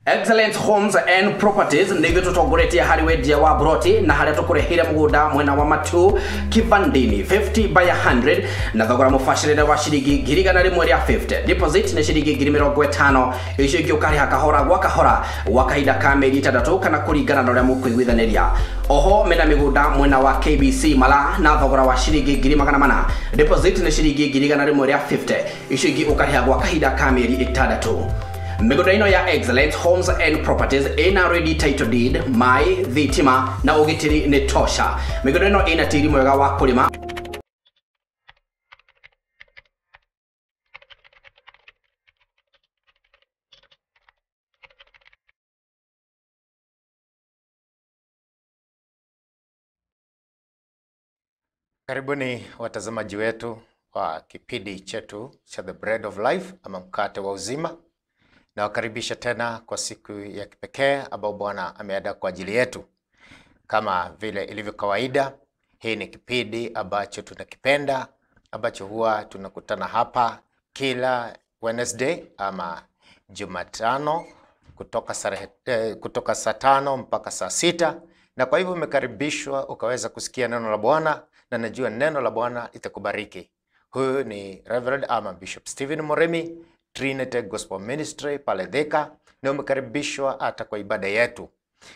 Excellent Homes and Properties nä tå tongoretie harä wendia wa broti na harä a tå kå rehire må gå nda mwena wa Matu Kivandini 50 by 100 na thogora må bacä rä re wa ciringi 150,000. Deposit nä ciringi 50,000, icio ingä å karä ha kahora gwa kahora gwa kahinda ka mĩeri 6 kana kũringana na ũrĩa mũkũiguithanĩria. Oho mena mĩgũnda mwena wa KBC Mala na thogora wa ciringi 400,000. Deposit nĩ ciringi 150,000, icio ingĩ ũkarĩha gwa kahinda ka mĩeri 6. Mĩgũnda ĩno ya Excellent Homes and Properties ĩna ready title deed, maĩ, thitima na ũgitĩri nĩ tosha. Mĩgũnda ĩno ĩna tĩri mwega wa kũrĩma. Karibuni watazamaji wetu wa kipindi chetu cha The Bread of Life ama mkate wa uzima. Nawakaribisha tena kwa siku ya kipekee ambayo Bwana ameandaa kwa ajili yetu. Kama vile ilivyo kawaida, hii ni kipindi ambacho tunakipenda, ambacho huwa tunakutana hapa kila Wednesday ama Jumatano kutoka saa 5 mpaka saa 6. Na kwa hivyo umekaribishwa ukaweza kusikia neno la Bwana, na najua neno la Bwana itakubariki. Huyu ni Reverend ama Bishop Stephen Moremi, Trinity Gospel Ministry pale Thika, na umekaribishwa hata kwa ibada yetu.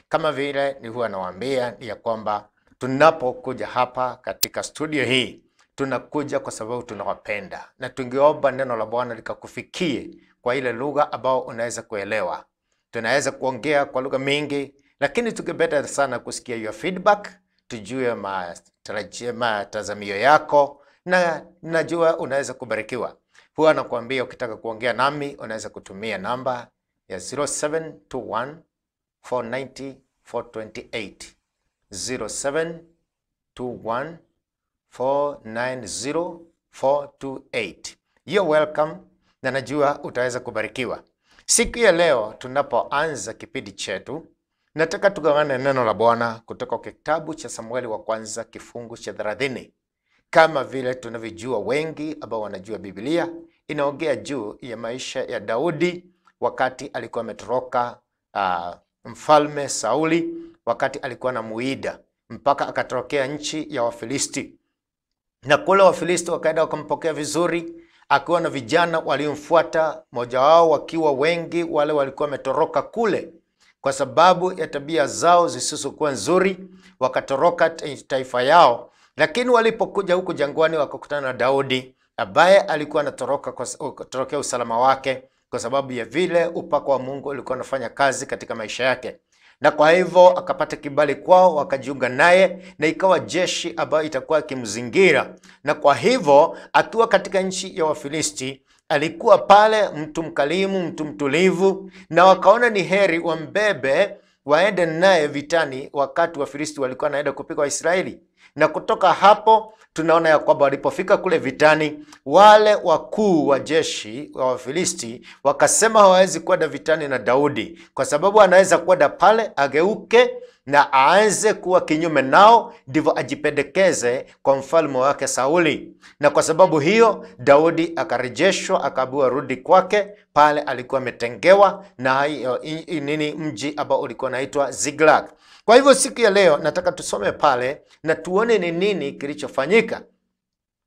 Kama vile ni huwa nawaambia ya kwamba tunapokuja hapa katika studio hii, tunakuja kwa sababu tunawapenda, na tungeomba neno la Bwana likakufikie kwa ile lugha ambao unaweza kuelewa. Tunaweza kuongea kwa lugha mingi, lakini tungependa sana kusikia your feedback, tujue matazamio yako, na najua unaweza kubarikiwa. Huwa nakuambia ukitaka kuongea nami unaweza kutumia namba ya 0721 490 428, 0721 490 428. You're welcome, na najua utaweza kubarikiwa. Siku ya leo tunapoanza kipindi chetu, nataka tugawane neno la Bwana kutoka kitabu cha Samueli wa kwanza kifungu cha 30. Kama vile tunavyojua, wengi ambao wanajua Biblia inaongea juu ya maisha ya Daudi wakati alikuwa ametoroka mfalme Sauli, wakati alikuwa na muida mpaka akatorokea nchi ya Wafilisti. Na kule Wafilisti wakaenda wakampokea vizuri, akiwa na vijana waliomfuata, mmoja wao wakiwa wengi wale walikuwa wametoroka kule kwa sababu ya tabia zao zisizokuwa nzuri, wakatoroka taifa yao. Lakini walipokuja huku jangwani wakakutana na Daudi ambaye alikuwa anatoroka kutorokea usalama wake kwa sababu ya vile upako wa Mungu ulikuwa unafanya kazi katika maisha yake. Na kwa hivyo akapata kibali kwao, wakajiunga naye, na ikawa jeshi ambayo itakuwa ikimzingira. Na kwa hivyo akiwa katika nchi ya Wafilisti alikuwa pale mtu mkalimu, mtu mtulivu, na wakaona ni heri wambebe waende naye vitani wakati Wafilisti walikuwa wanaenda kupiga Waisraeli. Na kutoka hapo tunaona ya kwamba walipofika kule vitani, wale wakuu wa jeshi wa Wafilisti wakasema hawawezi kwenda vitani na Daudi kwa sababu anaweza kwenda pale ageuke na aanze kuwa kinyume nao, ndivyo ajipendekeze kwa mfalme wake Sauli. Na kwa sababu hiyo Daudi akarejeshwa, akaambiwa rudi kwake pale alikuwa ametengewa na nini mji ambao ulikuwa unaitwa Ziklag. Kwa hivyo siku ya leo nataka tusome pale na tuone ni nini kilichofanyika,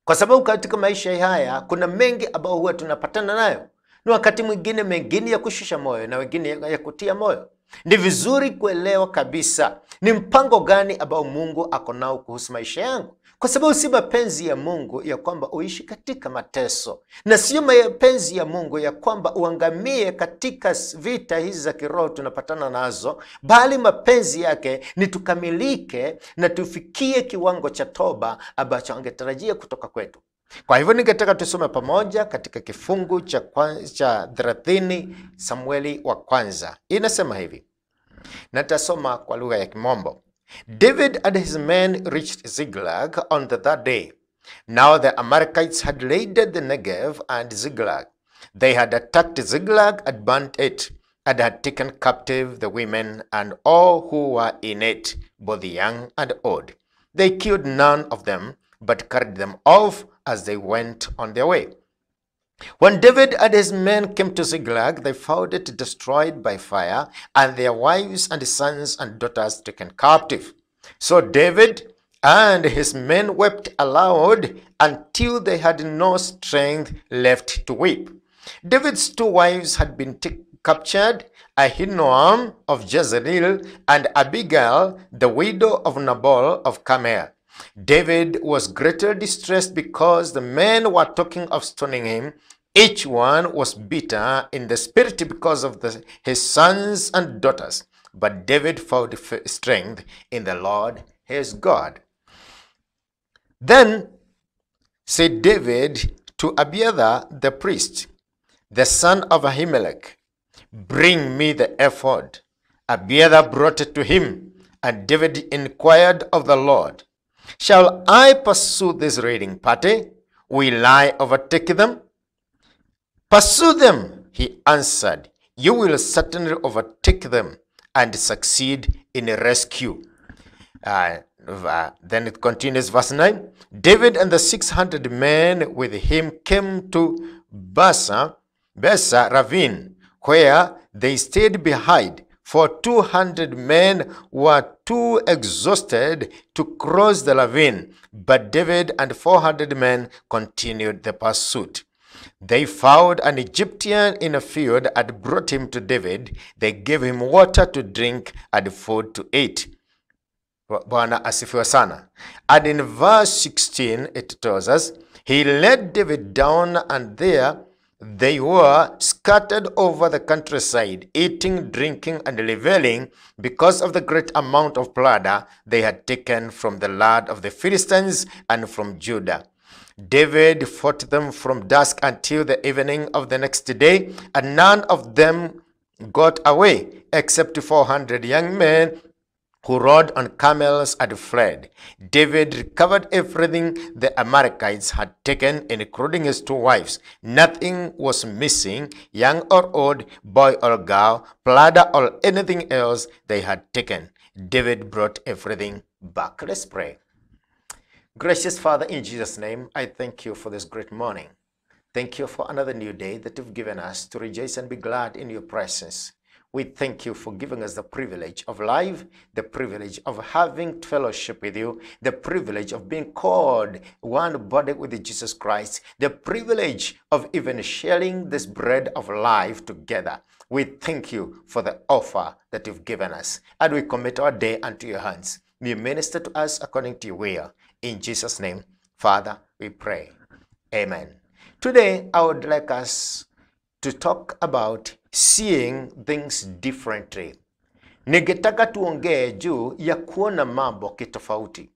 kwa sababu katika maisha haya kuna mengi ambayo huwa tunapatana nayo, ni wakati mwingine mengine ya kushusha moyo na wengine ya kutia moyo. Ni vizuri kuelewa kabisa ni mpango gani ambao Mungu ako nao kuhusu maisha yangu, kwa sababu si mapenzi ya Mungu ya kwamba uishi katika mateso, na sio mapenzi ya Mungu ya kwamba uangamie katika vita hizi za kiroho tunapatana nazo, bali mapenzi yake ni tukamilike na tufikie kiwango cha toba ambacho angetarajia kutoka kwetu. Kwa hivyo ningetaka tusome pamoja katika kifungu cha 30 Samueli wa kwanza. Inasema hivi, natasoma kwa lugha ya Kimombo. David and his men reached Ziklag on the third day. Now the Amalekites had raided the Negev and Ziklag. They had attacked Ziklag and burnt it, and had taken captive the women and all who were in it, both young and old. They killed none of them, but carried them off as they went on their way. When David and his men came to Ziklag, they found it destroyed by fire, and their wives and sons and daughters taken captive. So David and his men wept aloud until they had no strength left to weep. David's two wives had been captured, Ahinoam of Jezreel and Abigail, the widow of Nabal of Carmel. David was greatly distressed because the men were talking of stoning him. Each one was bitter in the spirit because of his sons and daughters. But David found strength in the Lord his God. Then said David to Abiathar the priest, the son of Ahimelech, "Bring me the ephod." Abiathar brought it to him, and David inquired of the Lord, "Shall I pursue this raiding party? Will I overtake them?" "Pursue them," he answered. "You will certainly overtake them and succeed in a rescue." Then it continues, verse 9. David and the 600 men with him came to Besa ravine, where they stayed behind, for 200 men were too exhausted to cross the ravine. But David and 400 men continued the pursuit. They found an Egyptian in a field and brought him to David. They gave him water to drink and food to eat. Bwana asifiwe sana. And in verse 16, it tells us, he led David down, and there they were scattered over the countryside, eating, drinking, and reveling because of the great amount of plunder they had taken from the land of the Philistines and from Judah. David fought them from dusk until the evening of the next day, and none of them got away except 400 young men who rode on camels and fled. David recovered everything the Amalekites had taken, including his two wives. Nothing was missing, young or old, boy or girl, plunder or anything else they had taken. David brought everything back. Let's pray. Gracious Father, in Jesus' name, I thank you for this great morning. Thank you for another new day that you've given us to rejoice and be glad in your presence. We thank you for giving us the privilege of life, the privilege of having fellowship with you, the privilege of being called one body with Jesus Christ, the privilege of even sharing this bread of life together. We thank you for the offer that you've given us, and we commit our day unto your hands. May you minister to us according to your will. In Jesus' name, Father, we pray. Amen. Today, I would like us to talk about seeing things differently. Ningetaka tuongee juu ya kuona mambo kitofauti,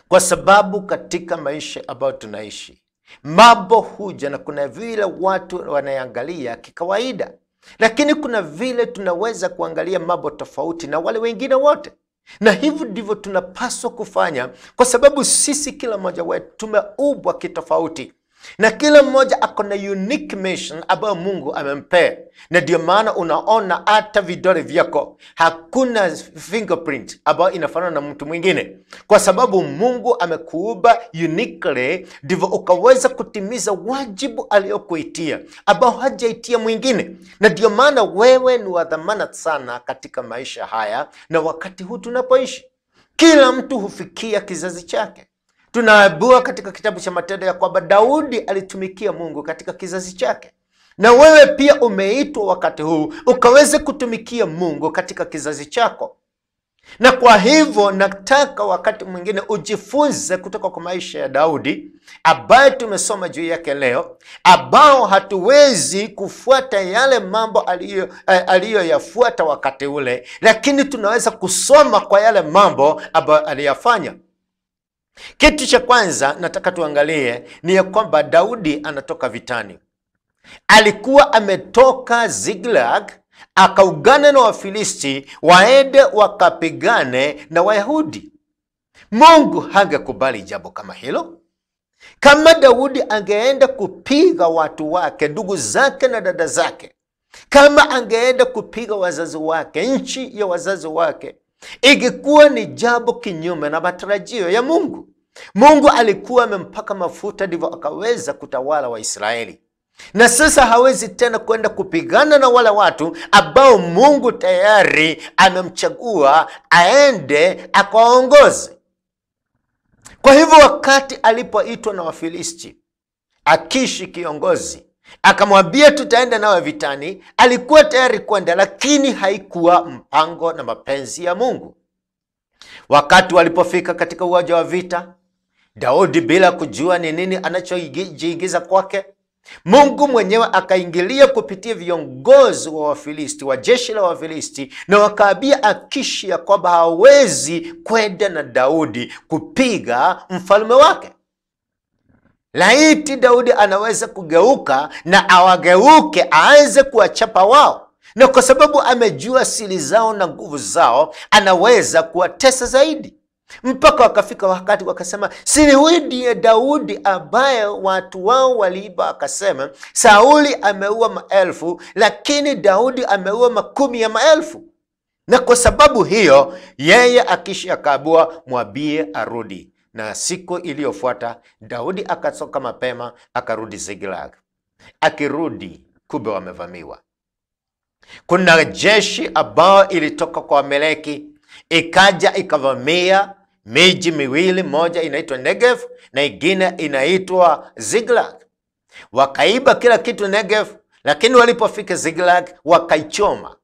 kwa sababu katika maisha ambayo tunaishi mambo huja na kuna vile watu wanaangalia kikawaida, lakini kuna vile tunaweza kuangalia mambo tofauti na wale wengine wote. Na hivyo ndivyo tunapaswa kufanya, kwa sababu sisi kila mmoja wetu tumeumbwa kitofauti, na kila mmoja ako na unique mission ambayo Mungu amempea. Na ndio maana unaona hata vidole vyako hakuna fingerprint ambayo inafanana na mtu mwingine, kwa sababu Mungu amekuumba uniquely, ndivyo ukaweza kutimiza wajibu aliyokuitia ambao hajaitia mwingine. Na ndio maana wewe ni wa dhamana sana katika maisha haya na wakati huu tunapoishi. Kila mtu hufikia kizazi chake. Tunaambiwa katika kitabu cha Matendo ya kwamba Daudi alitumikia Mungu katika kizazi chake. Na wewe pia umeitwa wakati huu ukaweze kutumikia Mungu katika kizazi chako. Na kwa hivyo nataka wakati mwingine ujifunze kutoka kwa maisha ya Daudi ambaye tumesoma juu yake leo, ambao hatuwezi kufuata yale mambo aliyoyafuata wakati ule, lakini tunaweza kusoma kwa yale mambo ambayo aliyafanya. Kitu cha kwanza nataka tuangalie ni ya kwamba Daudi anatoka vitani. Alikuwa ametoka Ziklag akaungana na Wafilisti waende wakapigane na Wayahudi. Mungu hangekubali jambo kama hilo. Kama Daudi angeenda kupiga watu wake, ndugu zake na dada zake, kama angeenda kupiga wazazi wake, nchi ya wazazi wake, ingekuwa ni jambo kinyume na matarajio ya Mungu. Mungu alikuwa amempaka mafuta ndivyo akaweza kutawala Waisraeli. Na sasa hawezi tena kwenda kupigana na wale watu ambao Mungu tayari amemchagua aende akawaongoze. Kwa hivyo wakati alipoitwa na Wafilisti, Akishi kiongozi akamwambia tutaenda nawe vitani, alikuwa tayari kwenda, lakini haikuwa mpango na mapenzi ya Mungu. Wakati walipofika katika uwanja wa vita, Daudi bila kujua ni nini anachojiingiza kwake, Mungu mwenyewe akaingilia kupitia viongozi wa Wafilisti, wa jeshi la Wafilisti, na wakaambia Akishi ya kwamba hawezi kwenda na Daudi kupiga mfalme wake. Laiti Daudi anaweza kugeuka na awageuke, aanze kuwachapa wao, na kwa sababu amejua siri zao na nguvu zao, anaweza kuwatesa zaidi. Mpaka wakafika wakati wakasema, si huyu ndiye Daudi ambaye watu wao waliiba? Akasema Sauli ameua maelfu, lakini Daudi ameua makumi ya maelfu. Na kwa sababu hiyo yeye Akishi akaambiwa, mwambie arudi. Na siku iliyofuata Daudi akatoka mapema akarudi Ziklag. Akirudi kumbe wamevamiwa. Kuna jeshi ambao ilitoka kwa Amaleki ikaja ikavamia miji miwili, moja inaitwa Negev na ingine inaitwa Ziklag. Wakaiba kila kitu Negev, lakini walipofika Ziklag wakaichoma,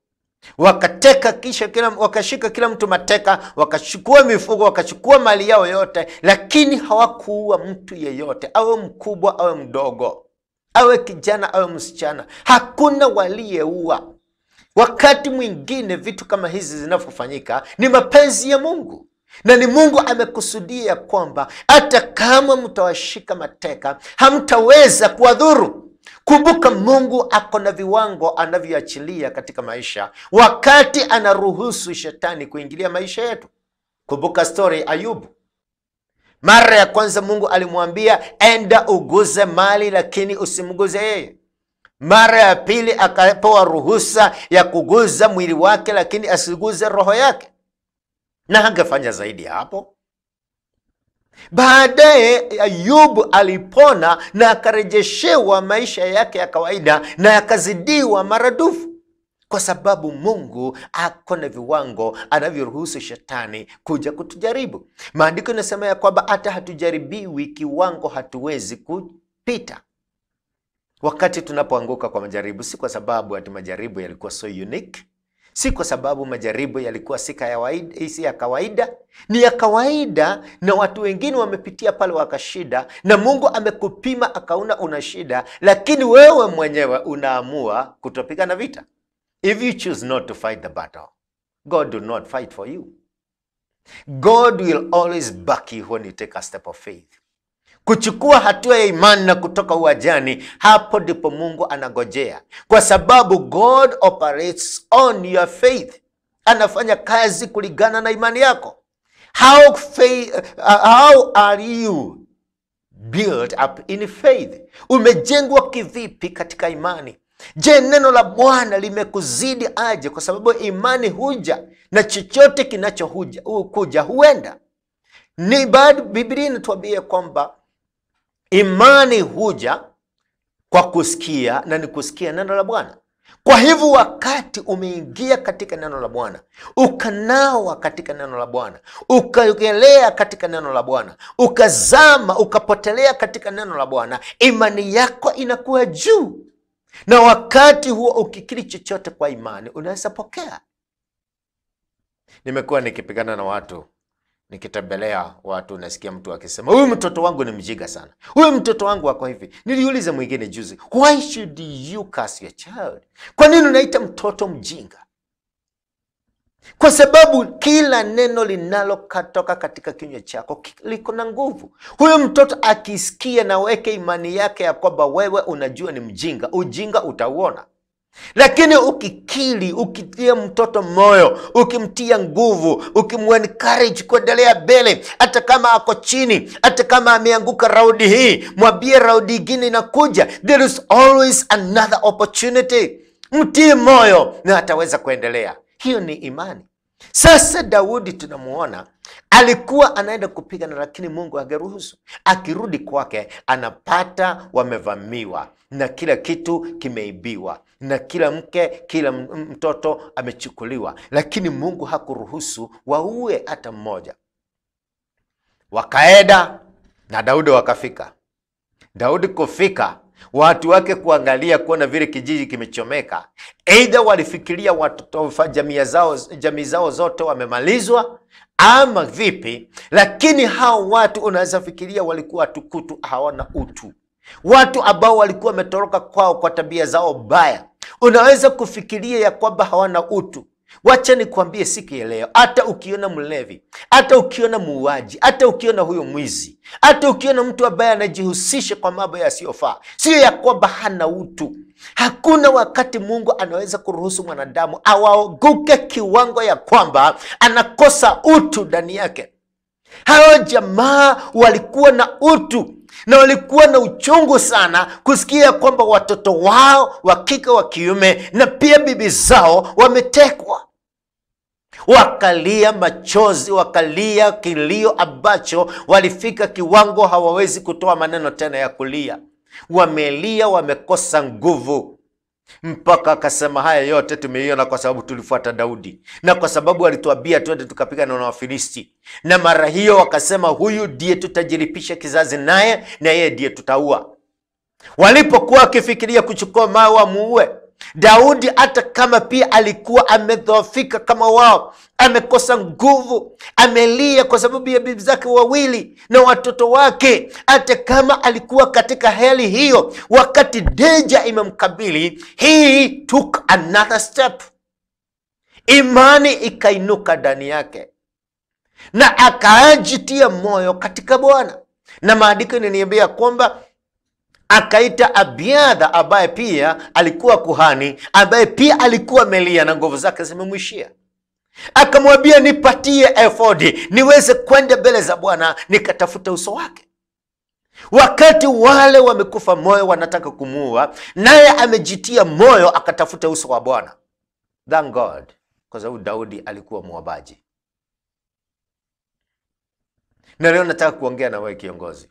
wakateka, kisha wakashika kila mtu mateka, wakachukua mifugo, wakachukua mali yao yote, lakini hawakuua mtu yeyote, awe mkubwa awe mdogo, awe kijana awe msichana, hakuna waliyeua. Wakati mwingine vitu kama hizi zinavyofanyika ni mapenzi ya Mungu, na ni Mungu amekusudia kwamba hata kama mtawashika mateka hamtaweza kuwadhuru. Kumbuka, Mungu ako na viwango anavyoachilia katika maisha wakati anaruhusu shetani kuingilia maisha yetu. Kumbuka story Ayubu. Mara ya kwanza Mungu alimwambia enda uguze mali, lakini usimguze yeye. Mara ya pili akapewa ruhusa ya kuguza mwili wake, lakini asiguze roho yake, na hangefanya zaidi ya hapo. Baadaye Ayubu alipona na akarejeshewa maisha yake ya kawaida na akazidiwa maradufu, kwa sababu Mungu ako na viwango anavyoruhusu shetani kuja kutujaribu. Maandiko yanasema ya kwamba hata hatujaribiwi kiwango hatuwezi kupita. Wakati tunapoanguka kwa majaribu, si kwa sababu ati majaribu yalikuwa so unique, si kwa sababu majaribu yalikuwa si ya kawaida, ni ya kawaida, na watu wengine wamepitia pale wakashida, na Mungu amekupima akaona una shida, lakini wewe mwenyewe unaamua kutopigana vita. If you choose not to fight the battle, God will not fight for you. God will always back you when you take a step of faith. Kuchukua hatua ya imani na kutoka uwajani, hapo ndipo Mungu anagojea, kwa sababu God operates on your faith. Anafanya kazi kulingana na imani yako. How are you built up in faith? Umejengwa kivipi katika imani? Je, neno la Bwana limekuzidi aje? Kwa sababu imani huja na chochote kinachokuja kuja huenda. Ni bado Biblia inatuambia kwamba imani huja kwa kusikia, na ni kusikia neno la Bwana. Kwa hivyo wakati umeingia katika neno la Bwana, ukanawa katika neno la Bwana, ukaogelea katika neno la Bwana, ukazama, ukapotelea katika neno la Bwana, imani yako inakuwa juu. Na wakati huo ukikiri chochote kwa imani, unaweza pokea. Nimekuwa nikipigana na watu, nikitembelea watu, nasikia mtu akisema huyu mtoto wangu ni mjinga sana, huyu mtoto wangu ako hivi. Niliuliza mwingine juzi, why should you curse your child? Kwa nini unaita mtoto mjinga? Kwa sababu kila neno linalotoka katika kinywa chako liko na nguvu. Huyu mtoto akisikia na weke imani yake ya kwamba wewe unajua ni mjinga, ujinga utauona. Lakini ukikiri, ukitia mtoto moyo, ukimtia nguvu, ukimuencourage kuendelea mbele, hata kama ako chini, hata kama ameanguka raudi hii, mwambie raudi ingine inakuja. There is always another opportunity. Mtie moyo na ataweza kuendelea. Hiyo ni imani. Sasa Daudi tunamuona alikuwa anaenda kupigana, lakini Mungu angeruhusu. Akirudi kwake anapata wamevamiwa na kila kitu kimeibiwa na kila mke, kila mtoto amechukuliwa, lakini Mungu hakuruhusu waue hata mmoja. Wakaenda na Daudi wakafika. Daudi kufika, watu wake kuangalia kuona vile kijiji kimechomeka, aidha walifikiria watoto jamii zao zote wamemalizwa ama vipi, lakini hao watu unaweza fikiria walikuwa tukutu, hawana utu, watu ambao walikuwa wametoroka kwao kwa tabia zao baya. Unaweza kufikiria ya kwamba hawana utu. Wacha nikwambie siku ya leo, hata ukiona mlevi, hata ukiona muuaji, hata ukiona huyo mwizi, hata ukiona mtu ambaye anajihusisha kwa mambo yasiyofaa, sio ya kwamba hana utu. Hakuna wakati Mungu anaweza kuruhusu mwanadamu awaoguke kiwango ya kwamba anakosa utu ndani yake. Hao jamaa walikuwa na utu na walikuwa na uchungu sana kusikia kwamba watoto wao wa kike, wa kiume na pia bibi zao wametekwa. Wakalia machozi, wakalia kilio ambacho walifika kiwango hawawezi kutoa maneno tena ya kulia. Wamelia, wamekosa nguvu, mpaka akasema haya yote tumeiona kwa sababu tulifuata Daudi na kwa sababu alituambia twende tukapigana na Wafilisti. Na mara hiyo wakasema huyu ndiye tutajiripisha kizazi naye, na yeye ndiye tutaua. Walipokuwa wakifikiria kuchukua mawe wamuue Daudi, hata kama pia alikuwa amedhoofika kama wao, amekosa nguvu, amelia kwa sababu ya bibi zake wawili na watoto wake, hata kama alikuwa katika hali hiyo, wakati danger imemkabili, he took another step. Imani ikainuka ndani yake na akajitia moyo katika Bwana, na maandiko inaniambia kwamba akaita Abiadha ambaye pia alikuwa kuhani, ambaye pia alikuwa amelia na nguvu zake zimemwishia. Akamwambia, nipatie efodi niweze kwenda mbele za Bwana nikatafuta uso wake. Wakati wale wamekufa moyo wanataka kumuua, naye amejitia moyo akatafuta uso wa Bwana. Thank God, kwa sababu Daudi alikuwa muombaji. Na leo nataka kuongea na wewe kiongozi,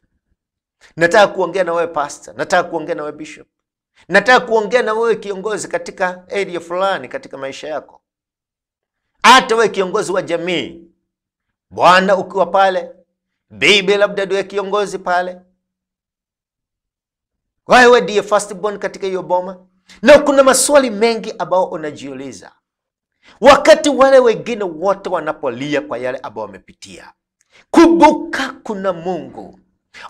nataka kuongea na wewe pastor, nataka kuongea na wewe bishop, nataka kuongea na wewe kiongozi katika area fulani katika maisha yako, hata wewe kiongozi wa jamii. Bwana ukiwa pale, bibi labda ndiye kiongozi pale, wewe ndiye firstborn katika hiyo boma, na kuna maswali mengi ambao unajiuliza wakati wale wengine wote wanapolia kwa yale ambao wamepitia. Kumbuka kuna Mungu.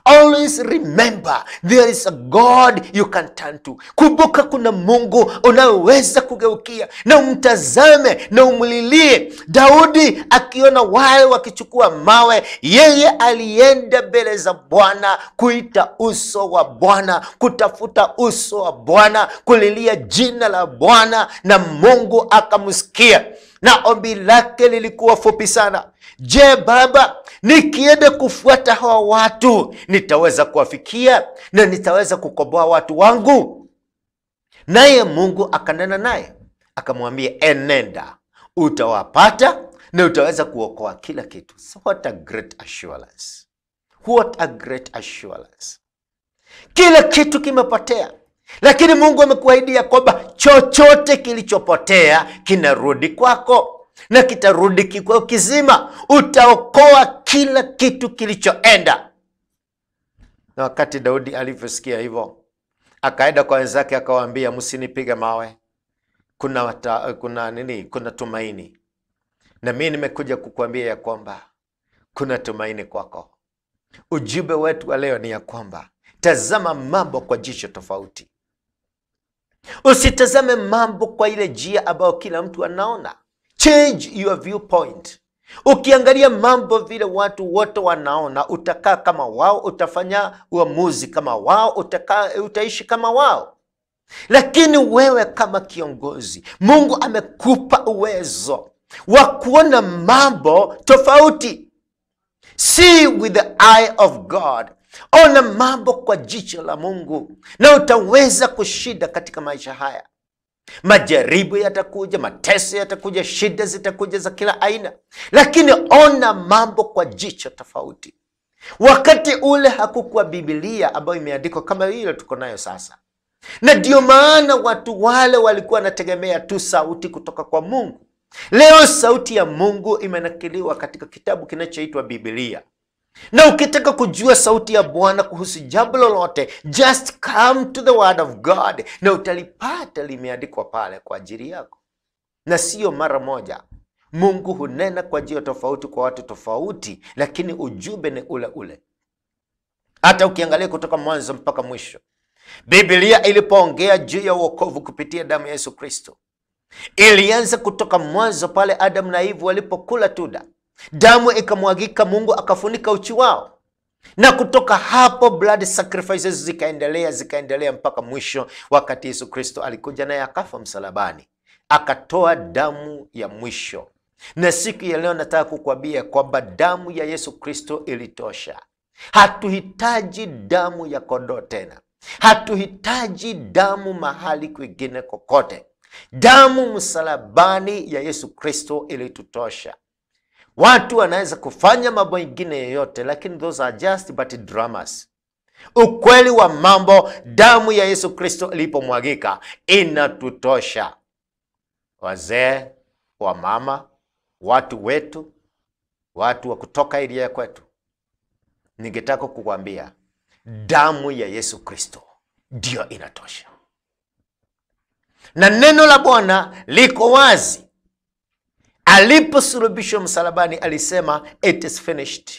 Always remember there is a God you can turn to. Kumbuka kuna Mungu unayeweza kugeukia na umtazame na umlilie. Daudi akiona wale wakichukua mawe, yeye alienda mbele za Bwana kuita uso wa Bwana, kutafuta uso wa Bwana, kulilia jina la Bwana, na Mungu akamsikia. Na ombi lake lilikuwa fupi sana. Je, Baba, nikienda kufuata hawa watu nitaweza kuwafikia na nitaweza kukomboa watu wangu? Naye Mungu akanena naye akamwambia, enenda, utawapata na utaweza kuokoa kila kitu. So what a great assurance. What a great assurance. Kila kitu kimepotea, lakini Mungu amekuahidi ya kwamba chochote kilichopotea kinarudi kwako na kitarudi kikwao kizima. Utaokoa kila kitu kilichoenda. Na wakati Daudi alivyosikia hivyo, akaenda kwa wenzake akawaambia, msinipiga mawe, kuna tumaini. Na mimi nimekuja kukuambia ya kwamba kuna tumaini kwako. Ujumbe wetu wa leo ni ya kwamba tazama mambo kwa jicho tofauti. Usitazame mambo kwa ile njia ambayo kila mtu anaona. Change your viewpoint. Ukiangalia mambo vile watu wote wanaona, utakaa kama wao, utafanya uamuzi kama wao, utaishi kama wao. Lakini wewe kama kiongozi, Mungu amekupa uwezo wa kuona mambo tofauti. See with the eye of God. Ona mambo kwa jicho la Mungu na utaweza kushinda katika maisha haya. Majaribu yatakuja, mateso yatakuja, shida zitakuja za kila aina, lakini ona mambo kwa jicho tofauti. Wakati ule hakukuwa Biblia ambayo imeandikwa kama ile tuko nayo sasa, na ndio maana watu wale walikuwa wanategemea tu sauti kutoka kwa Mungu. Leo sauti ya Mungu imenakiliwa katika kitabu kinachoitwa Biblia. Na ukitaka kujua sauti ya Bwana kuhusu jambo lolote, just come to the word of God na utalipata limeandikwa pale kwa ajili yako. Na sio mara moja. Mungu hunena kwa njia tofauti kwa watu tofauti, lakini ujumbe ni ule ule. Hata ukiangalia kutoka mwanzo mpaka mwisho, Biblia ilipoongea juu ya wokovu kupitia damu ya Yesu Kristo, ilianza kutoka mwanzo pale Adam na Eve walipokula tunda, damu ikamwagika, Mungu akafunika uchi wao, na kutoka hapo blood sacrifices zikaendelea zikaendelea mpaka mwisho, wakati Yesu Kristo alikuja naye akafa msalabani, akatoa damu ya mwisho. Na siku ya leo nataka kukuambia kwamba damu ya Yesu Kristo ilitosha. Hatuhitaji damu ya kondoo tena, hatuhitaji damu mahali kwingine kokote. Damu msalabani ya Yesu Kristo ilitutosha. Watu wanaweza kufanya mambo mengine yoyote, lakini those are just but dramas. Ukweli wa mambo, damu ya Yesu Kristo ilipomwagika inatutosha. Wazee, wa mama, watu wetu, watu wa kutoka ilia ya kwetu, ningetaka kukuambia damu ya Yesu Kristo ndiyo inatosha. Na neno la Bwana liko wazi. Aliposulubishwa msalabani alisema it is finished.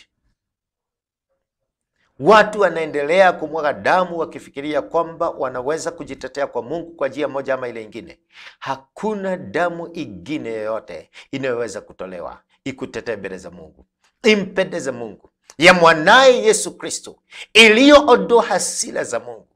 Watu wanaendelea kumwaga damu wakifikiria kwamba wanaweza kujitetea kwa Mungu kwa njia moja ama ile ingine. Hakuna damu ingine yoyote inayoweza kutolewa ikutetee mbele za Mungu, impendeze Mungu, ya mwanaye Yesu Kristo, iliyoondoa hasira za Mungu,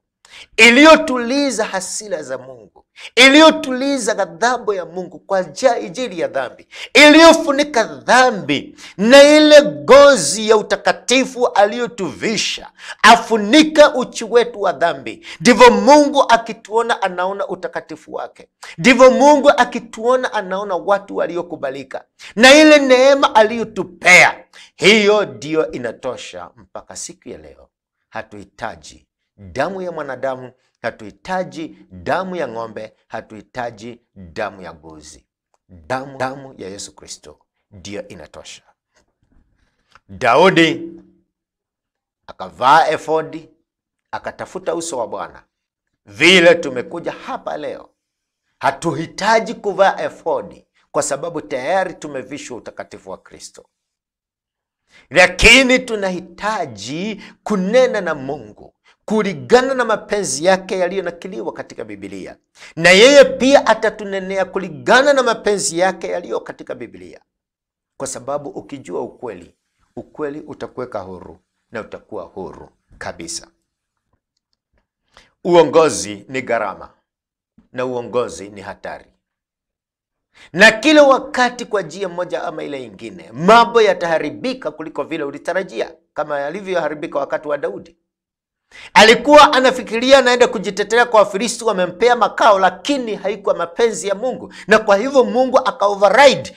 iliyotuliza hasira za Mungu, iliyotuliza ghadhabu ya Mungu kwa ajili ya dhambi, iliyofunika dhambi na ile gozi ya utakatifu aliyotuvisha, afunika uchi wetu wa dhambi. Ndivyo Mungu akituona anaona utakatifu wake, ndivyo Mungu akituona anaona watu waliokubalika, na ile neema aliyotupea, hiyo ndiyo inatosha mpaka siku ya leo. Hatuhitaji damu ya mwanadamu, hatuhitaji damu ya ng'ombe, hatuhitaji damu ya mbuzi. Damu ya Yesu Kristo ndiyo inatosha. Daudi akavaa efodi, akatafuta uso wa Bwana. Vile tumekuja hapa leo, hatuhitaji kuvaa efodi kwa sababu tayari tumevishwa utakatifu wa Kristo. Lakini tunahitaji kunena na Mungu kulingana na mapenzi yake yaliyonakiliwa katika Biblia, na yeye pia atatunenea kulingana na mapenzi yake yaliyo katika Biblia, kwa sababu ukijua ukweli, ukweli utakuweka huru na utakuwa huru kabisa. Uongozi ni gharama na uongozi ni hatari, na kila wakati kwa njia moja ama ile ingine mambo yataharibika kuliko vile ulitarajia, kama yalivyoharibika wakati wa Daudi. Alikuwa anafikiria anaenda kujitetea kwa Wafilisti, wamempea makao, lakini haikuwa mapenzi ya Mungu, na kwa hivyo Mungu aka override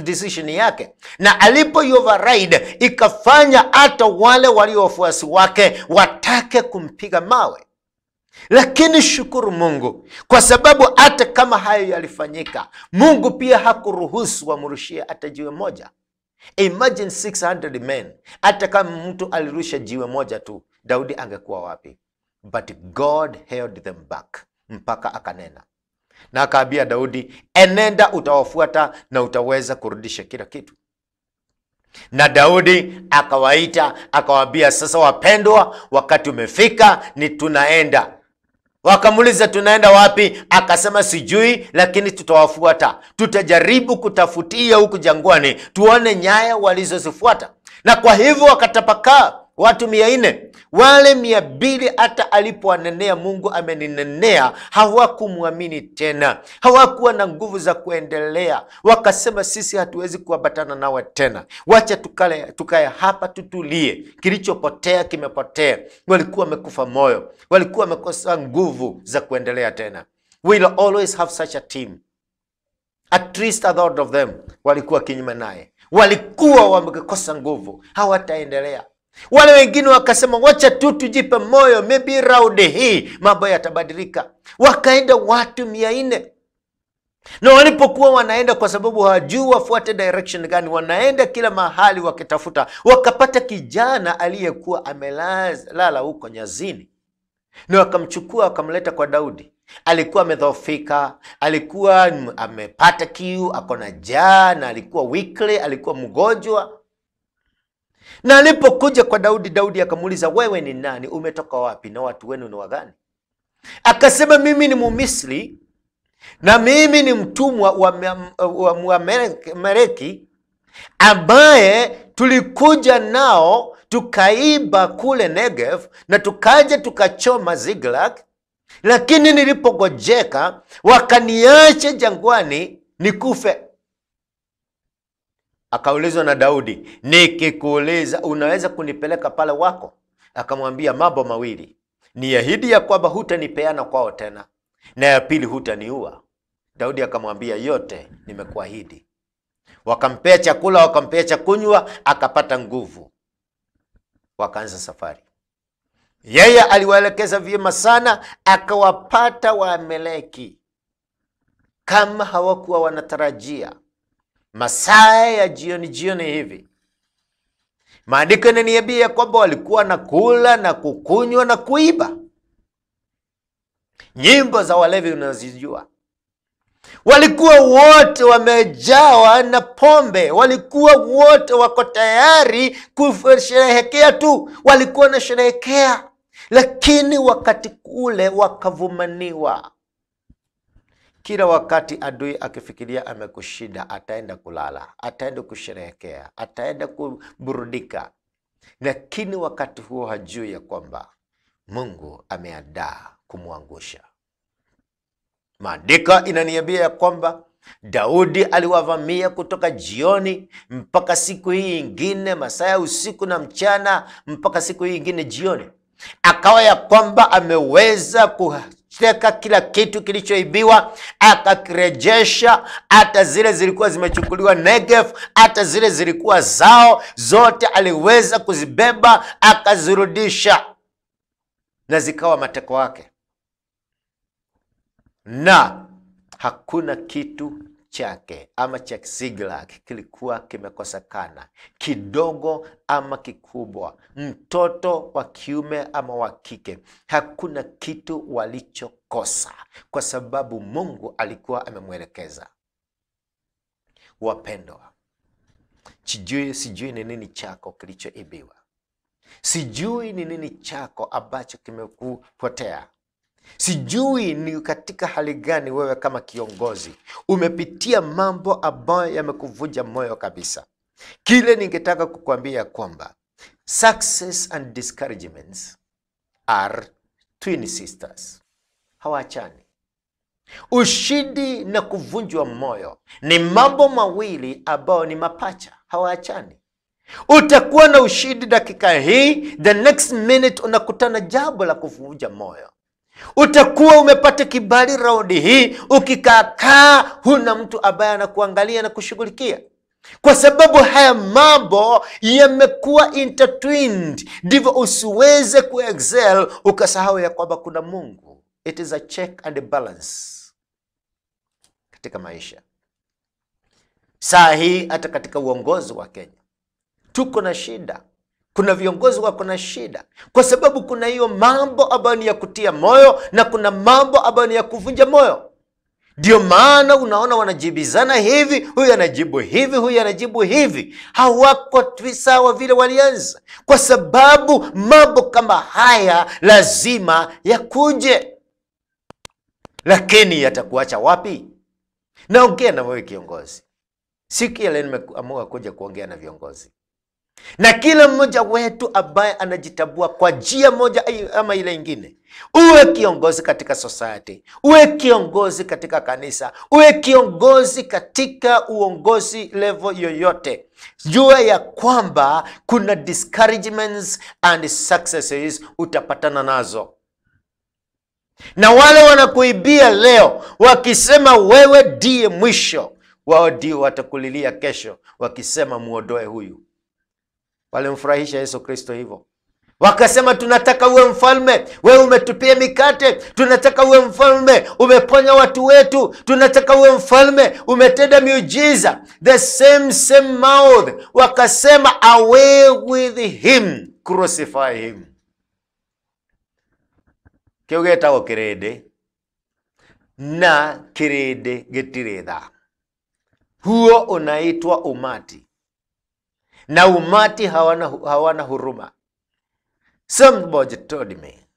decision yake, na alipo override ikafanya hata wale walio wafuasi wake watake kumpiga mawe. Lakini shukuru Mungu kwa sababu hata kama hayo yalifanyika, Mungu pia hakuruhusu wamrushie hata jiwe moja. Imagine 600 men, hata kama mtu alirusha jiwe moja tu, Daudi angekuwa wapi? But God held them back mpaka akanena na akaambia Daudi, enenda utawafuata na utaweza kurudisha kila kitu. Na Daudi akawaita akawaambia, sasa wapendwa, wakati umefika, ni tunaenda. Wakamuuliza tunaenda wapi? Akasema sijui, lakini tutawafuata, tutajaribu kutafutia huku jangwani tuone nyaya walizozifuata. Na kwa hivyo wakatapakaa watu 400, wale 200 hata alipowanenea Mungu ameninenea, hawakumwamini tena, hawakuwa na nguvu za kuendelea. Wakasema sisi hatuwezi kuambatana nawe tena, wacha tukae hapa tutulie, kilichopotea kimepotea. Walikuwa wamekufa moyo, walikuwa wamekosa nguvu za kuendelea tena. Will always have such a team. At least a third of them walikuwa kinyume naye, walikuwa wamekosa nguvu, hawataendelea. Wale wengine wakasema wacha tu tujipe moyo, maybe round hii mambo yatabadilika. Wakaenda watu 400. Na walipokuwa wanaenda, kwa sababu hawajui wafuate direction gani, wanaenda kila mahali wakitafuta, wakapata kijana aliyekuwa amelala huko nyazini, na wakamchukua wakamleta kwa Daudi. Alikuwa amedhoofika, alikuwa amepata kiu, ako na njaa, na alikuwa weakly, alikuwa mgonjwa. Na alipokuja kwa Daudi, Daudi akamuuliza, wewe ni nani? Umetoka wapi? Na watu wenu ni wagani? Akasema, mimi ni Mumisri na mimi ni mtumwa wa Mwameleki ambaye tulikuja nao tukaiba kule Negev na tukaja tukachoma Ziklag, lakini nilipogojeka wakaniacha jangwani nikufe. Akaulizwa na Daudi, nikikuuliza unaweza kunipeleka pale wako? Akamwambia, mambo mawili, niahidi ya kwamba hutanipeana kwao tena, na ya pili hutaniua. Daudi akamwambia, yote nimekuahidi. Wakampea chakula, wakampea cha kunywa, akapata nguvu. Wakaanza safari. Yeye aliwaelekeza vyema sana, akawapata Waamaleki kama hawakuwa wanatarajia. Masaa ya jioni jioni hivi, maandiko yananiambia kwamba walikuwa na kula na kukunywa na kuiba. Nyimbo za walevi unazijua. Walikuwa wote wamejawa na pombe, walikuwa wote wako tayari kusherehekea tu, walikuwa na sherehekea, lakini wakati ule wakavumaniwa. Kila wakati adui akifikiria amekushinda, ataenda kulala, ataenda kusherehekea, ataenda kuburudika, lakini wakati huo hajui ya kwamba Mungu ameandaa kumwangusha. Maandiko inaniambia ya kwamba Daudi aliwavamia kutoka jioni mpaka siku hii ingine, masaa ya usiku na mchana, mpaka siku hii ingine jioni. Akawa ya kwamba ameweza kuteka kila kitu kilichoibiwa, akakirejesha, hata zile zilikuwa zimechukuliwa Negev, hata zile zilikuwa zao, zote aliweza kuzibeba akazirudisha, na zikawa mateko wake. Na hakuna kitu chake ama cha Ziklag kilikuwa kimekosekana, kidogo ama kikubwa, mtoto wa kiume ama wa kike, hakuna kitu walichokosa, kwa sababu Mungu alikuwa amemwelekeza. Wapendwa, sijui ni nini chako kilichoibiwa, sijui ni nini chako ambacho kimekupotea. Sijui ni katika hali gani wewe kama kiongozi umepitia mambo ambayo yamekuvunja moyo kabisa. Kile ningetaka kukuambia kwamba success and discouragements are twin sisters, hawaachani. Ushindi na kuvunjwa moyo ni mambo mawili ambayo ni mapacha, hawaachani. Utakuwa na ushindi dakika hii, the next minute unakutana jambo la kuvunja moyo. Utakuwa umepata kibali raundi hii, ukikaakaa huna mtu ambaye anakuangalia na kushughulikia, kwa sababu haya mambo yamekuwa intertwined. Ndivyo usiweze kuexcel ukasahau ya kwamba kuna Mungu. It is a check and a balance katika maisha. Saa hii hata katika uongozi wa Kenya tuko na shida. Kuna viongozi wako na shida kwa sababu kuna hiyo mambo ambayo ni ya kutia moyo na kuna mambo ambayo ni ya kuvunja moyo. Ndio maana unaona wanajibizana hivi, huyu anajibu hivi, huyu anajibu hivi. Hawako sawa vile walianza, kwa sababu mambo kama haya lazima yakuje. Lakini yatakuacha wapi? Naongea na wewe kiongozi. Siku ya leo nimeamua kuja kuongea na viongozi. Na kila mmoja wetu ambaye anajitambua kwa njia moja ama ile ingine, uwe kiongozi katika society, uwe kiongozi katika kanisa, uwe kiongozi katika uongozi level yoyote, jua ya kwamba kuna discouragements and successes utapatana nazo. Na wale wanakuibia leo wakisema wewe ndiye mwisho, wao ndio watakulilia kesho wakisema muondoe huyu. Walimfurahisha Yesu Kristo hivyo. Wakasema tunataka uwe mfalme, wewe umetupia mikate, tunataka uwe mfalme, umeponya watu wetu, tunataka uwe mfalme, umetenda miujiza. The same same mouth wakasema away with him, crucify him. Kĩu gĩtagwo kĩrĩndĩ, na kĩrĩndĩ gĩtirĩ tha. Huo unaitwa umati, na umati hawana huruma. Somebody told me,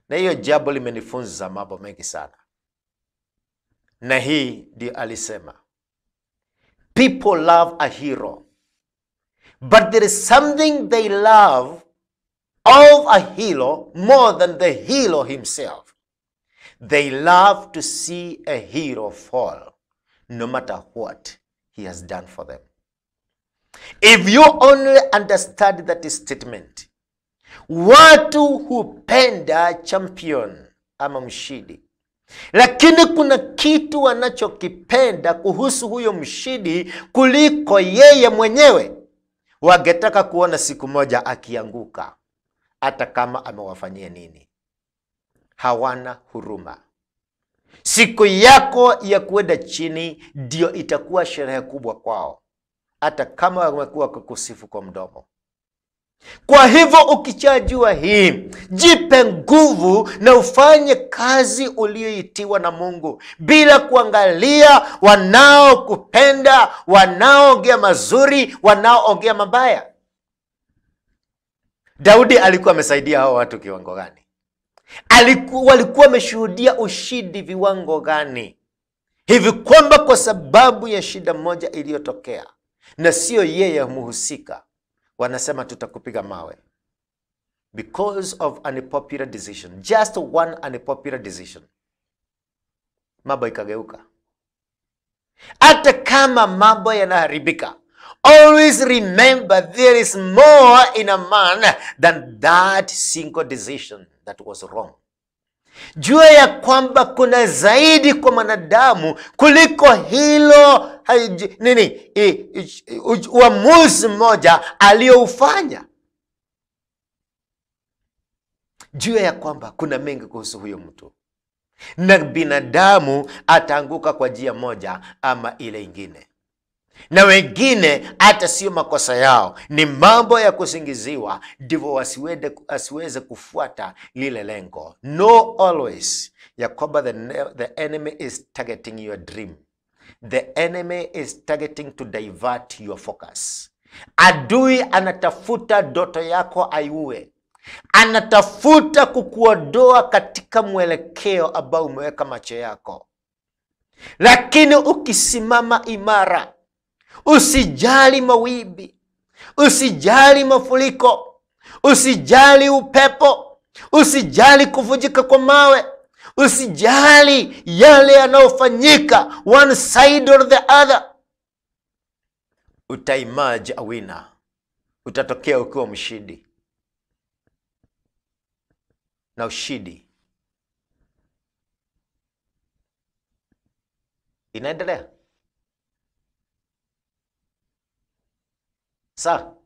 na hiyo jambo limenifunza mambo mengi sana, na hii ndio alisema, people love a hero, but there is something they love of a hero more than the hero himself. They love to see a hero fall, no matter what he has done for them. If you only understand that statement, watu hupenda champion ama mshindi, lakini kuna kitu wanachokipenda kuhusu huyo mshindi kuliko yeye mwenyewe. Wangetaka kuona siku moja akianguka, hata kama amewafanyia nini. Hawana huruma. Siku yako ya kuenda chini ndio itakuwa sherehe kubwa kwao, hata kama wamekuwa kukusifu kwa mdomo. Kwa hivyo ukichajua hii, jipe nguvu na ufanye kazi uliyoitiwa na Mungu bila kuangalia wanaokupenda, wanaoongea mazuri, wanaoongea mabaya. Daudi alikuwa amesaidia hao watu kiwango gani? Walikuwa wameshuhudia ushindi viwango gani? Hivi kwamba kwa sababu ya shida moja iliyotokea na sio yeye muhusika, wanasema tutakupiga mawe. Because of unpopular decision, just one unpopular decision, mambo ikageuka. Hata kama mambo yanaharibika, always remember there is more in a man than that single decision that was wrong. Jua ya kwamba kuna zaidi kwa mwanadamu kuliko hilo uamuzi mmoja aliyoufanya. Jua ya kwamba kuna mengi kuhusu huyo mtu, na binadamu ataanguka kwa njia moja ama ile ingine. Na wengine hata sio makosa yao, ni mambo ya kusingiziwa, ndivyo wasiweze kufuata lile lengo. Know always ya kwamba the enemy is targeting your dream. The enemy is targeting to divert your focus. Adui anatafuta ndoto yako aiue. Anatafuta kukuondoa katika mwelekeo ambao umeweka macho yako. Lakini ukisimama imara, usijali mawimbi, usijali mafuriko, usijali upepo, usijali kuvunjika kwa mawe, usijali yale yanayofanyika one side or the other, utaemerge a winner. Utatokea ukiwa mshindi. Na ushindi inaendelea. Sawa.